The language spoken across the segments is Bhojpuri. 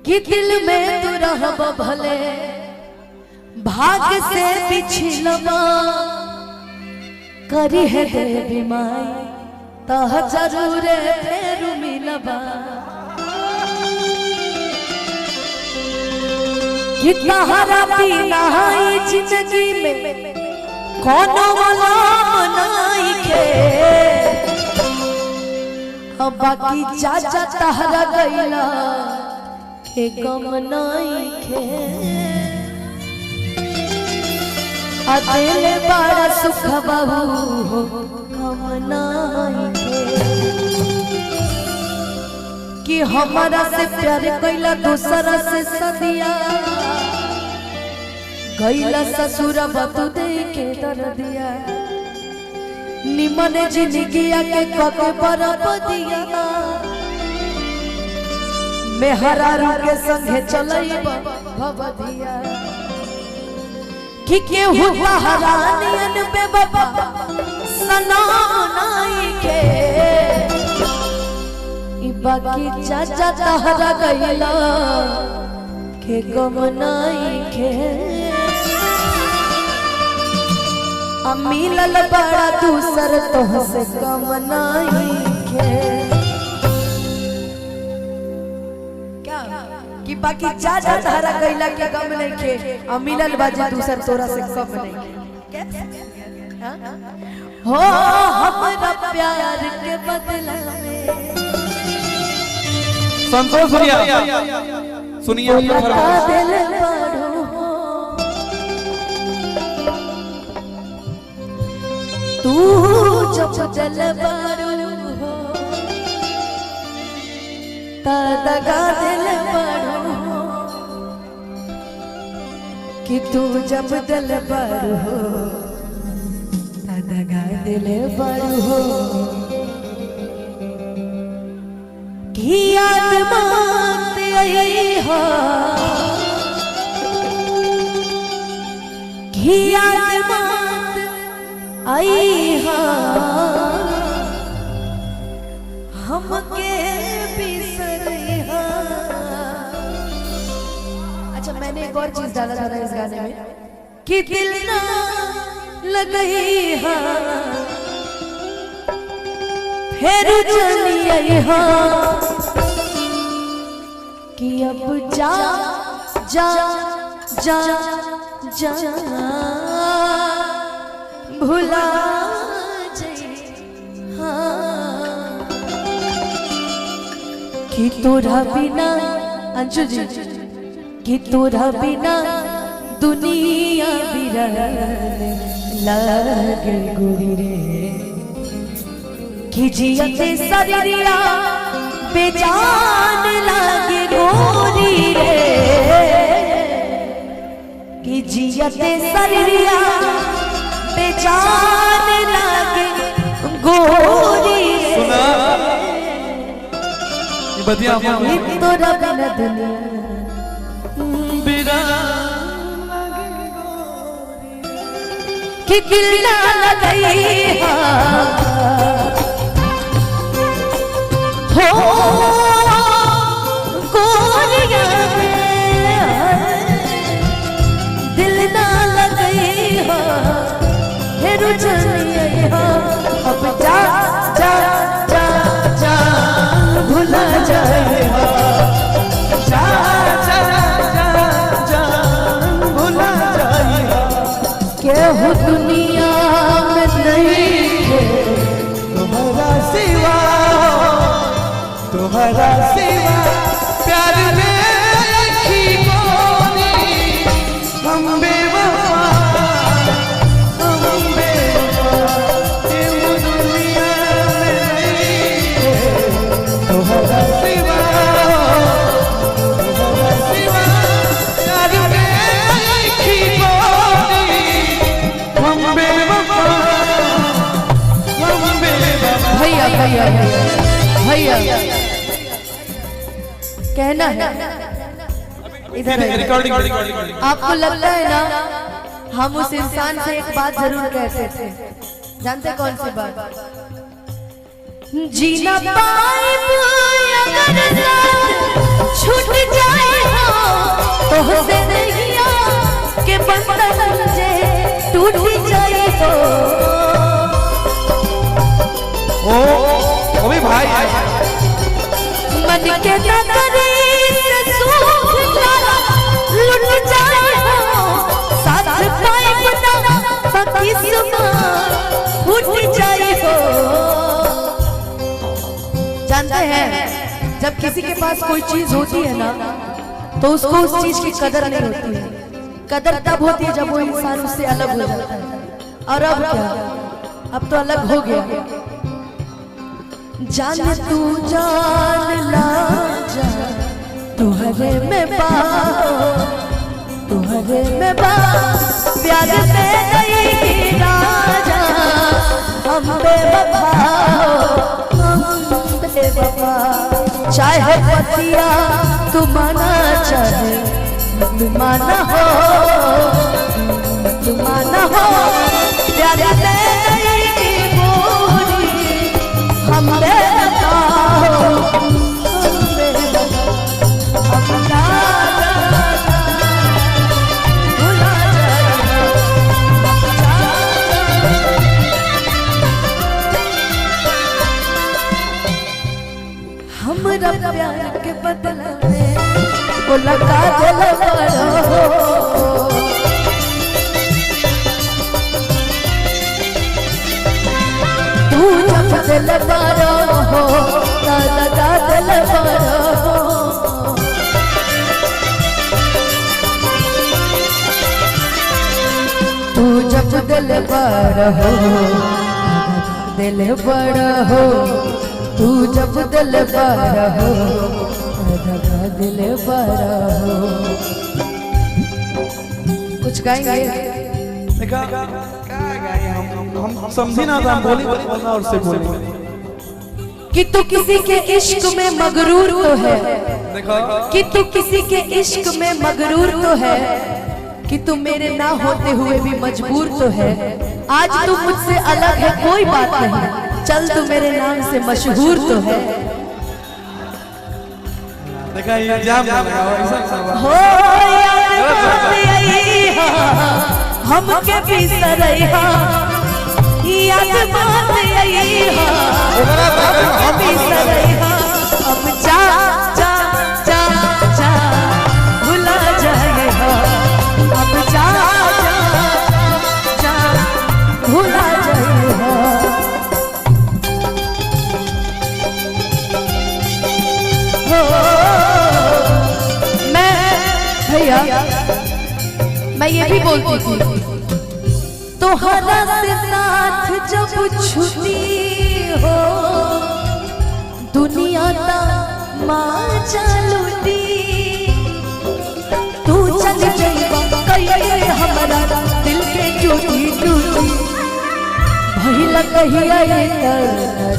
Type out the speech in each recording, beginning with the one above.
कि दिल में तू रहब भले भाग से पिछलबा करी है देवी माई तह जरूर फेरू मिलबा। कि तहरा बिना ई जिंदगी में कोनो मलाम नइखे, अब बाकी चाचा तहरा गइला के गम नइखे। आ दिल बड़ा सुख बहू हो कम नइखे। कि हमारा से प्यार कैला दूसरा से सदिया गैला ससुर बतू दे के दर्दिया निमन जिंदगिया के कके बरब दिया मेहरा के संगे चलैब भवदिया। कि केहू हरानियन बेबा सनाम नाई के ई बाकी चाचा तहरा गइला के गम नाई के। आ मिलल बड़ा दूसर तोह से कम नाई के। क्या कि बाकी चाचा तहरा गइला के गम नहीं खे आ मिलल बाजी दूसर तोरा से कम नहीं खे। हो हमरा प्यार के बदला में संतोष भैया सुनिए आपका बता फरमाइश। दिल पढ़ो तू जब जल बारू हो दगा दिल पढ़ो कि तू जब दिल बारू हो दगा दिल बारू हो कि याद मात आई हो कि याद मात आई हो हमके बिसरइहा। अच्छा मैंने एक और चीज डाला था इस गाने में कि दिल ना लगइहा फिर चलिए कि अब जा जा जा जा भुला हाँ। कि तोरा बिना अंशु जी कि तोरा बिना दुनिया बिरल लगे गोरी रे कि जियते शरीरिया बेजान लागे गोरी रे कि जियते शरीरिया बेजान लागे गोरी रे। सुना ये बतिया कि तोरा बिना दुनिया कि दिल ना लगई हो गोरिया दिल ना लगई हो हे रुझनिया हो अब जा जा जा जा भुला जाए हो जा जा जा जा भुला जाइए केहू दुनिया में नहीं है तुम्हारा सिवा तुम्हारा सिवा प्यार में रखी गोरी हम बेवफा हम बेवफा ये दुनिया में नहीं है तुम्हारा सिवा तुम्हारा सिवा प्यार में रखी गोरी हम बेवफा हम बेवफा। भैया भैया भैया भैया कहना है इधर आइए। रिकॉर्डिंग आपको लगता है ना हम उस इंसान से एक बात जरूर कहते थे, जानते कौन सी बात? जीना पाए अगर साथ छूट जाए चंदन के नगरी से सुख सारा लुट जाए हो, साथ पाए बना बाकी सुमा फूट जाए हो। जानते हैं जब किसी के पास कोई चीज होती है ना तो उसको उस चीज की कदर नहीं होती है। कदर तब होती है जब वो इंसान उससे अलग हो जाता है। और अब क्या, अब तो अलग हो गया। जान तू जान ला जा तुहरे में बा, तुहरे में बा प्यार में नहीं राजा, हम बेवफा हम बेवफा। चाहे पतिया तू माना चाहे मत माना हो, मत माना हो, प्यार में नहीं गोरी हम बेवफा हो, हम बेवफा। अब जा भुला जाए, हमरा प्यार के बदला में बोला का दिल बड़ो। तू जब दिल बड़ो हो दादा का दिल बड़ो हो। तू जब दिल बड़ो हो दिल बड़ो हो, तू जब दिल बड़ा हो दिल बड़ा हो। कुछ गाएंगे? देखा क्या गाएं हम समझी ना था, बोली बोलना और से बोली कि तू किसी के इश्क में मगरूर तो है, देखो कि तू किसी के इश्क में मगरूर तो है, कि तू मेरे ना होते हुए भी मजबूर तो है। आज तू मुझसे अलग है कोई बात नहीं, चल तू मेरे नाम से मशहूर तो है। देखा ये जाम ऐसा हो हम के बिसरैहा, याद बात अइहा हम के बिसरैहा। अब जा जा जा जा भुला जाएहा, अब जा जा जा भुला जाएहा। मैं भैया मैं ये भी बोलती थी तोहरा से साथ जब छुट्टी हो दुनिया ता माचा लूटी, तू चल जाइबा कहिए हमरा दिल के टूटी टूटी, भइला कहिया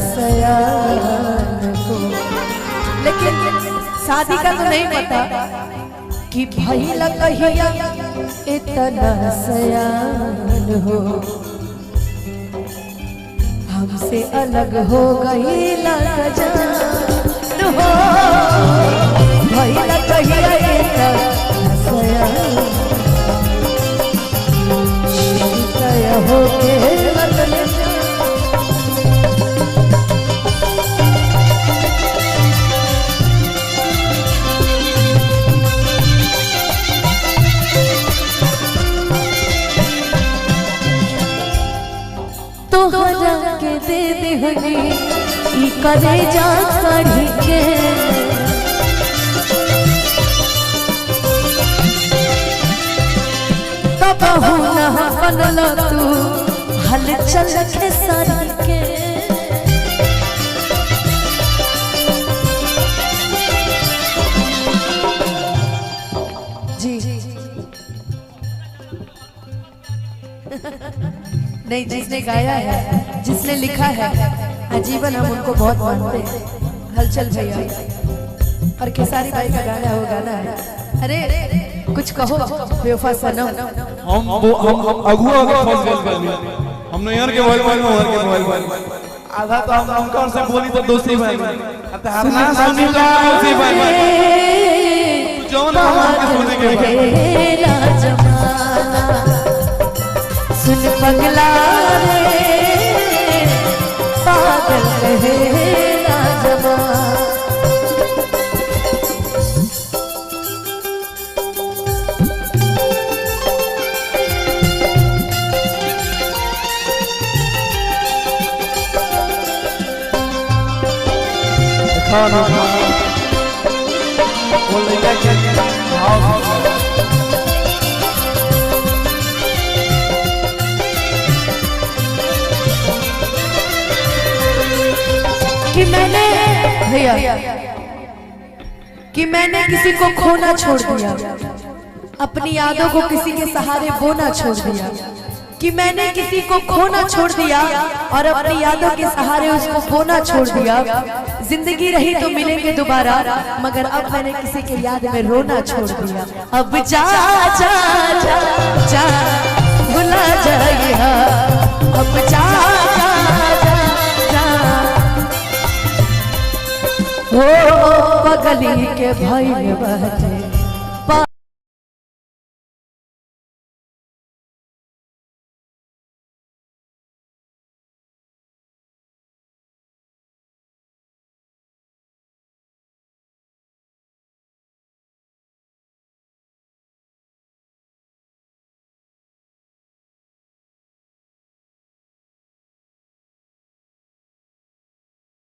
सयान को। लेकिन शादी का तो नहीं पता कि भइला कहिया इतना सयान हो, हमसे अलग हो गई जान हो, भइला कहिया इतना सयान हो के तोहरा के दे देहनी ई करे जा कढ़ी के, तबहु ना बनल तू हलचल के सारी के। जी नहीं, जिसने गाया है जिसने लिखा है आजीवन हम उनको बहुत मानते हैं, हलचल भैया और खेसारी भाई का गाना वो गाना है। अरे कुछ कहो बेवफा सनम। हम अगुआ के फंस गए बानी, हम नैहर के मोबाइल में और के मोबाइल में आधा तो हम उनका से बोली तो दोस्ती भाई अब हम ना सुनी तो दोस्ती भाई जौन हम के सुने के जमाना सुन पगला रे पागल कहेला जमाना। हाँ ना वो लड़का के भाव से। कि मैंने भैया, कि मैंने किसी को खोना छोड़ दिया, अपनी यादों को किसी के सहारे बोना छोड़ दिया। कि मैंने किसी को खोना छोड़ दिया और अपनी यादों के सहारे उसको बोना छोड़ दिया। जिंदगी रही तो मिलेंगे दोबारा, मगर अब मैंने किसी के याद में रोना छोड़ दिया। अब जा जा जा जा भुला जाइए, अब जा जा जा जा हो पगली के भइल बाटे।